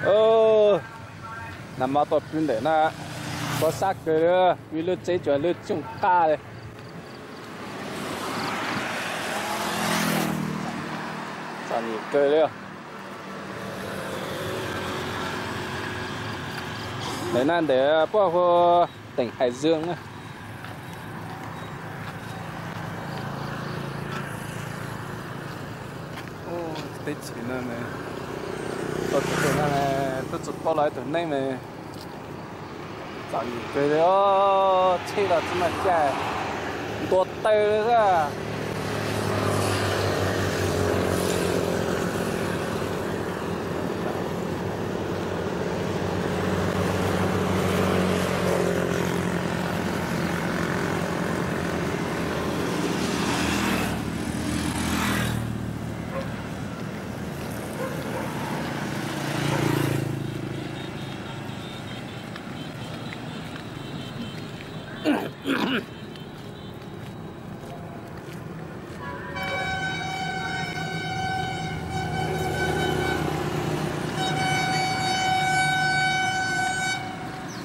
Nag hmo tuaj pw ntawm no, pob sab kawg li, pw lub tsev tsuas lub cooj qaj li. Txom nyem kawg li. Ntawm no ntawm puab hu teem Hais Zws na. Teb chaws no, tuaj txug paub los ib tug neeb mas txom nyem kawg li, tsheb los tsis muaj caij, ntua taw li xwb.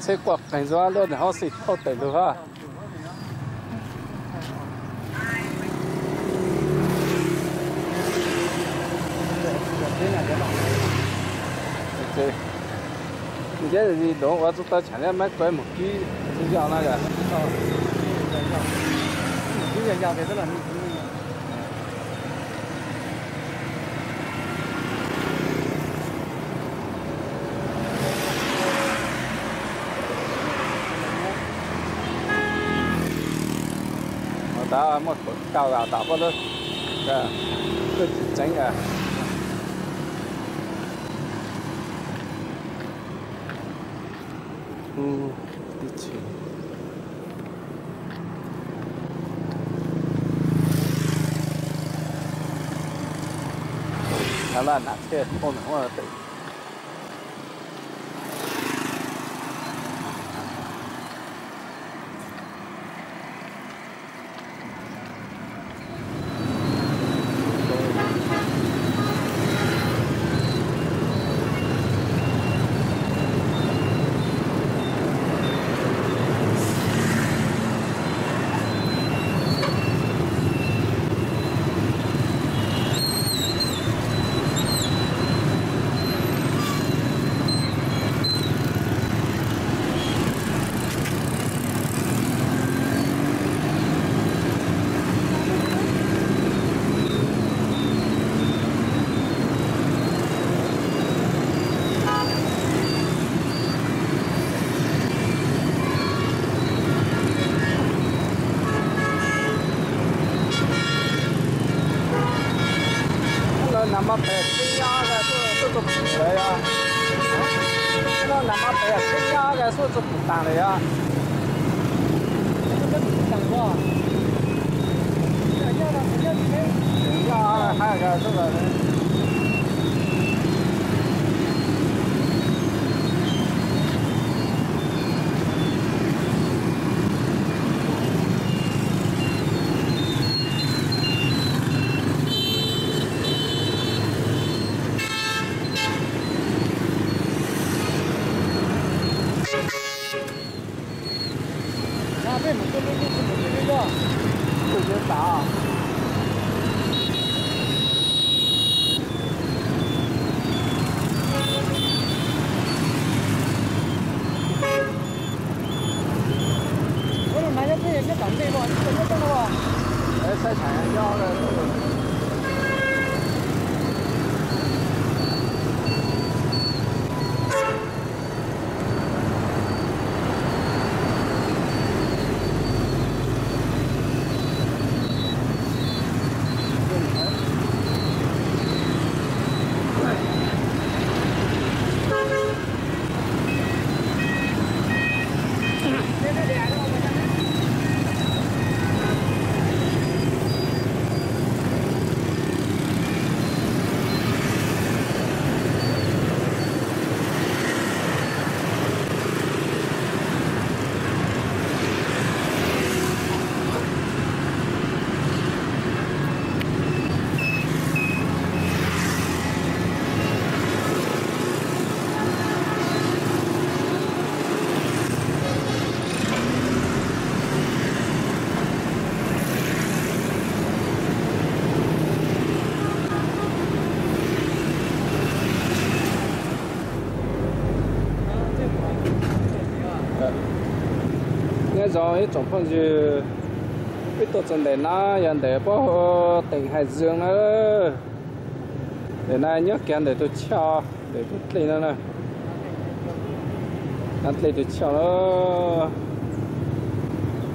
Tsheb quaj qeeg ntxuav luaj, nws hauv xim thauj tawm lug hab. Nceb li doov ua txuj tau tshaam li mab kov mus kib txuj yog no yog. Ua tas muaj khaum kaum tom puab lub, lub tsev tseev. Ub, tib tshis. Laj laj nam thiaj poob ntawm ub tawm. Lawv nam mab pem sib nyob, tuaj txog pum lawm yog. Lawv nam mab pem sib nyob, tuaj txog pum taag lawm yog. Zoo ib tsoom phooj ywg, wb tuaj txog ntawm no yog ntawm pab hu teem Hais Zws na. Ntawm no nyob kiag ntawm tus choj, ntawm tus dlej no na. Dlej tus choj na.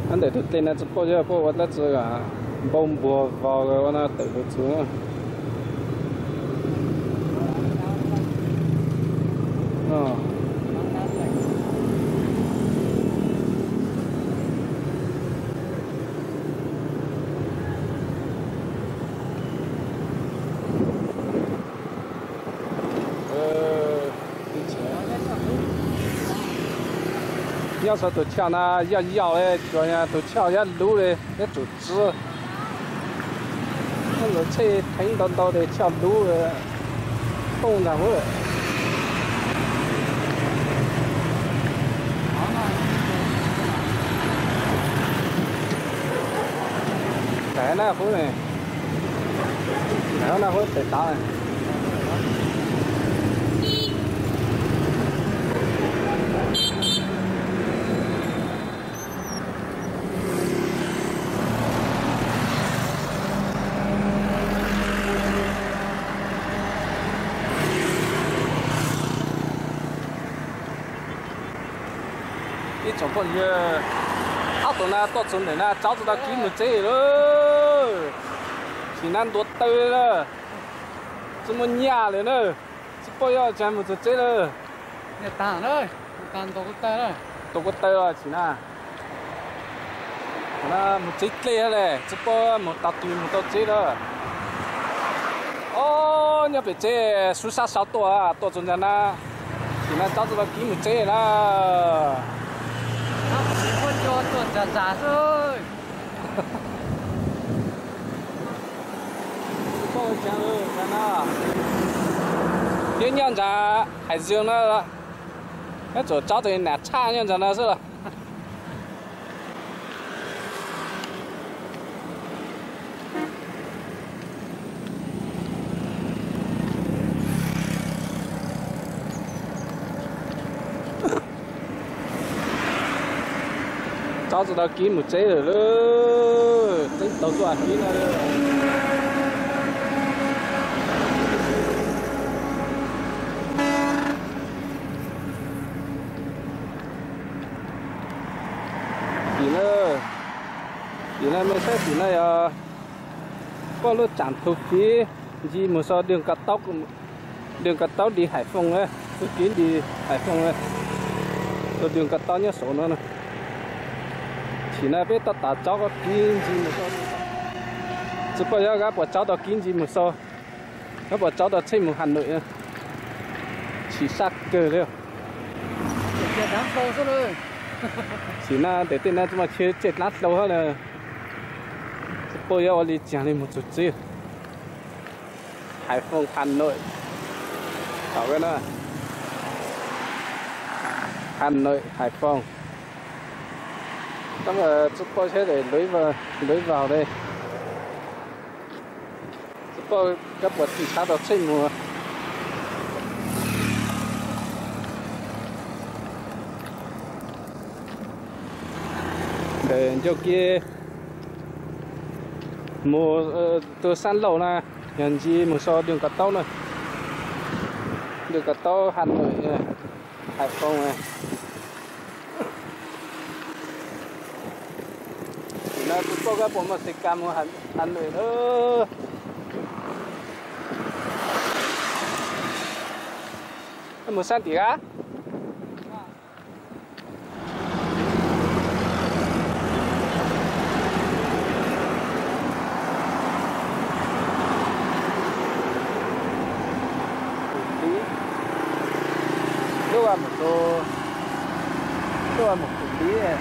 Nyob ntawm tus dlej no tsis paub yog puab ua dab tsi, npau npuas vos ua no tawm tus txwv. Nyob saum tus choj no yog yau li, tsuas yog tus choj yog lub li, nyob tsum txwb. Lawv tsheb theeb ntau ntau li, choj lub li, tooj ntag. Ntawm no hub, ntawm no hub tes tav. Ib tsoom phooj ywg, ob tug no tuaj txog ntawm no tsaub tsis tau kib mus tsev lawm. Sim no ntuav taw lawm, tsis muaj nyaj lawm na. Tsis paub yuav ua cas mus txog tsev lawm. Tus ko taw los sim no, mus tsev dlej le, tsis paub mus tau twg mus tau tsev lawm. Ob, nyob pem tsev sub sab saud tuaj, tuaj txog ntawm no, sim no tsaub tsis tau kib mus tsev na. Thiab nyob ntawm Hais Zws no, nyob tsum tsaub tes nam tshaj nyob ntawm no xwb los. Tsaub tsis tau kib mus tsev lawm, tseeb tau tuaj kib no. Tim no, tim no mej saib tim no yog puag lub tsam thu kiv nce mus so đường cao tốc đi Hải Phòng, thu kiv nce Hải Phòng, tus đường cao tốc nyob saum no. Tim no peb tab tom tsaub kib nce mus so, tsis paub yog kab puas tsaub tau kib nce mus so, kab puas tsaub tau tsheb mus Hà Nội, chim sab kawg li. Tim no ntawm tej no tsis muaj chaw tsej dlaab hlau hab na. Tsis paub yuav ua li caag li mus txug tsev. Hải Phòng, Hà Nội, Hà Nội, Hải Phòng. Tsis paub seb lawv lub vaus li, tsis paub kab puas tsheb tau tsheb mus. Ntawm ncauj ke mus tus sab laug na, yog nce mus so đường cao tốc na, đường cao tốc Hà Nội, Hải Phòng. Tim no tsis paub kab puas muaj xe cam mus Hà Nội na. Mus sab tim a. Pum Dib, lub mus, lub mus Pum Dib,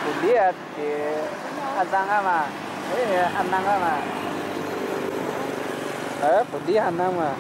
Pum Dib ces Hà Giang mas, Hà Năng mas, Pum Dib Hà Năng mas.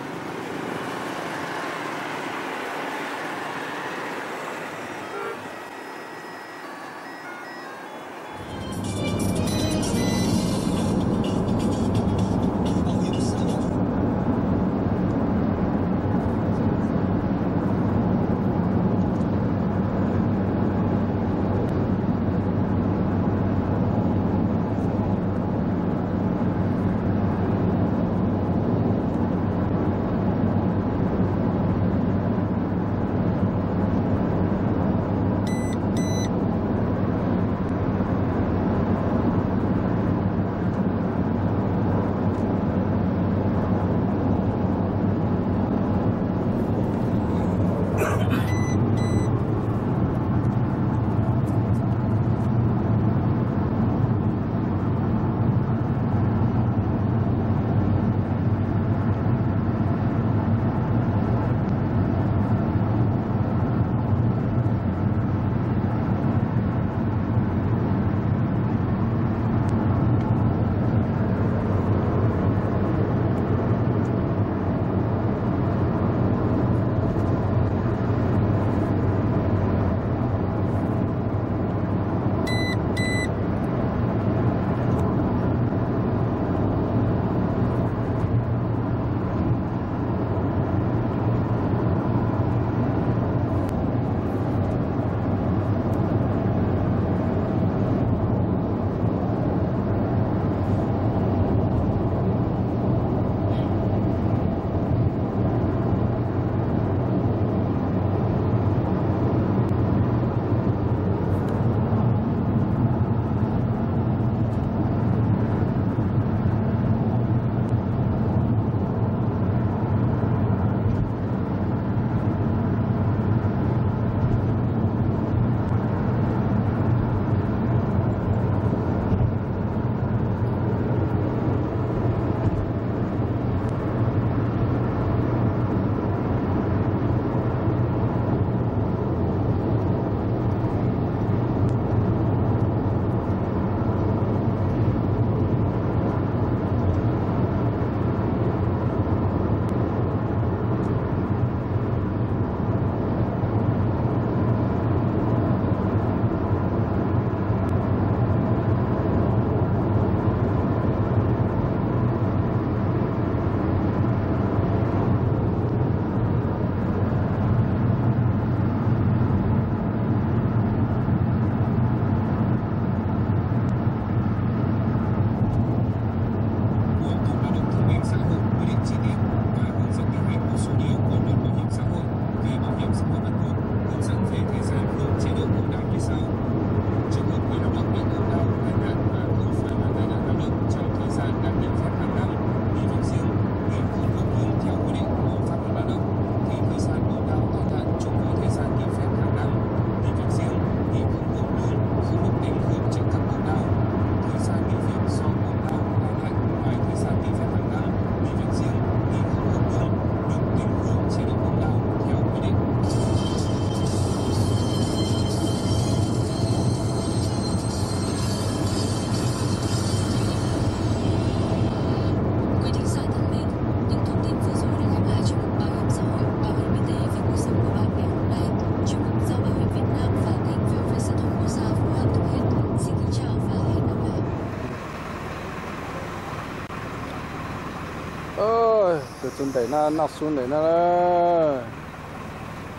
Tus txug nteem no noj xu nteem no,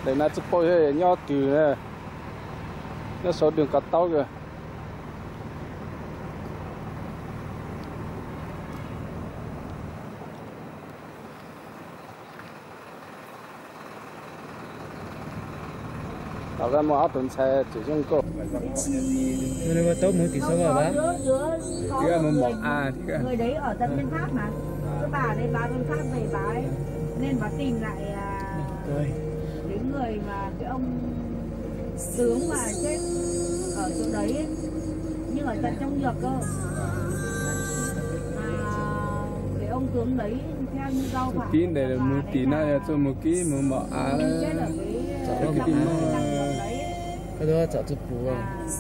nteem no tsi paub nyob twg na, nyob sau dwg ko taub kawg. Tau koj muaj ob tug ntxhais tseem zoo nkauj. Nws ua taub mus tim xav vaj vaj. Mus mom a thiab. Người đấy ở tận Nguyên Tháp mà. Cái bà đấy bà Nguyên Tháp về bà ấy. Nên bà tìm lại à, cái người mà cái ông tướng mà chết ở chỗ đấy ấy. Nhưng ở tận trong nhược cơ. Mà cái ông tướng đấy theo như rau khoảng Kib ntes mus tim no yog txuas mus kib mus mom a. Chết ở cái trong cái lăng nhược đấy. Koj tuaj tsom txuj pus,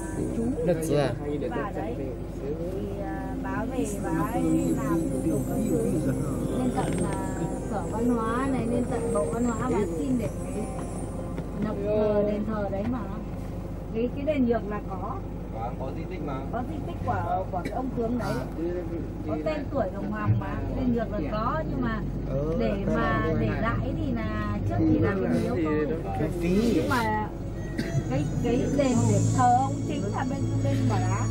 loj txwv. Bà đấy thì à, bà về bà ấy làm thủ tục các thứ lên tận là sở văn hóa này, lên tận bộ văn hóa bà xin để nộp thờ đền thờ đấy mà. Cái cái đền nhược là có. Có di tích mà. Có di tích của của cái ông tướng đấy. Có tên tuổi đồng hoàng mà. Đền nhược là có nhưng mà để mà để lại thì là trước chỉ là cái miếu thôi. Nhưng mà cái cái đền để thờ ông chính là bên bên Bảo Á.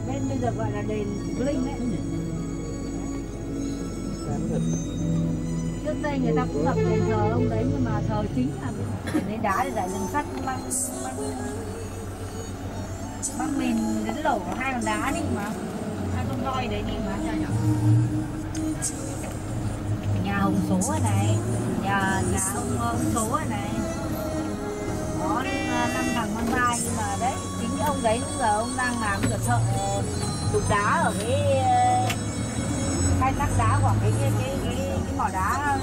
Bên bây giờ gọi là đền Linh ấy. Trước đây người ta cũng lập đền thờ ông đấy nhưng mà thờ chính là cái nền đá để giải lồng sắt lăng lăng Bắc Ninh đến lổ hai hòn đá đi mà. Hai con voi đấy đi mà cho nhỏ. Nhà ông số này, nhà nhà ông ông số này. Có năm thằng con trai nhưng mà đấy, chính ông đấy bây giờ ông đang làm kiểu thợ đục đá ở cái khai thác đá của cái cái cái cái, cái mỏ đá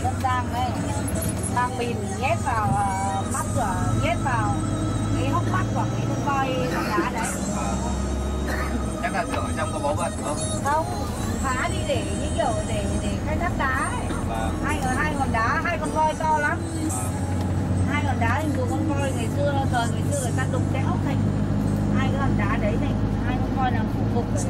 Tân Giang đấy. Mang mìn nhét vào ờ, mắt của nhét vào cái hốc mắt của cái con voi con đá đấy. Chắc là kiểu ở trong có báu vật không? Không, phá đi để như kiểu để để khai thác đá ấy. Hai hai hòn đá, hai con voi to lắm. Hai hòn đá hình thù con voi ngày xưa, thời ngày xưa người ta đục cái ốc thành hai cái hòn đá đấy thành hai con voi làm phủ phục rồi.